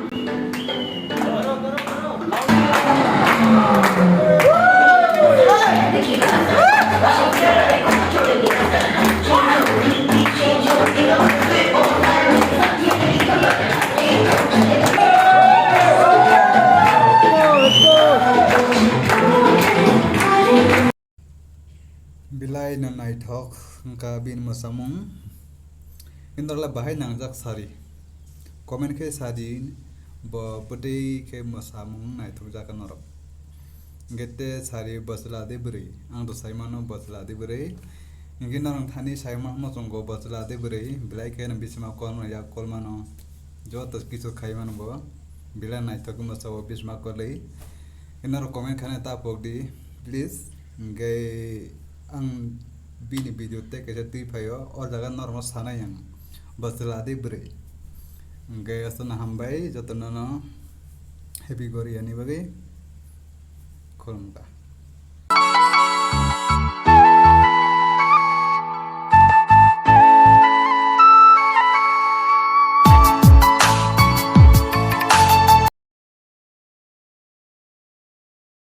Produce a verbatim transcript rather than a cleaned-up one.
Belai no naithok wngkha bini mwsamung. Indorla bahai nangjak sari. Comment khe sadi bo bwtwi khe mwsamung naithokjak norok. Hwnkhe te sari bwchwla de bwrwi. Ang to saimano bwchwla de bwrwi. Hwnkhe norok thani saima muchungo bwchwla de bwrwi. Belai khe no bisima kolmano yak kolmano. Joto kisu khaimano bo. Belai naithok mwsa o bisima kolwi. Norok comment khana ta pokdi, please. Hwnkhe ang bini video tei kaisa twi phaio, o jaga norokno sanai ang, bwchwla di bwrwi. Hwnkhe aswkno hambai jotono no happy Goriani bagwi. Khulumkha.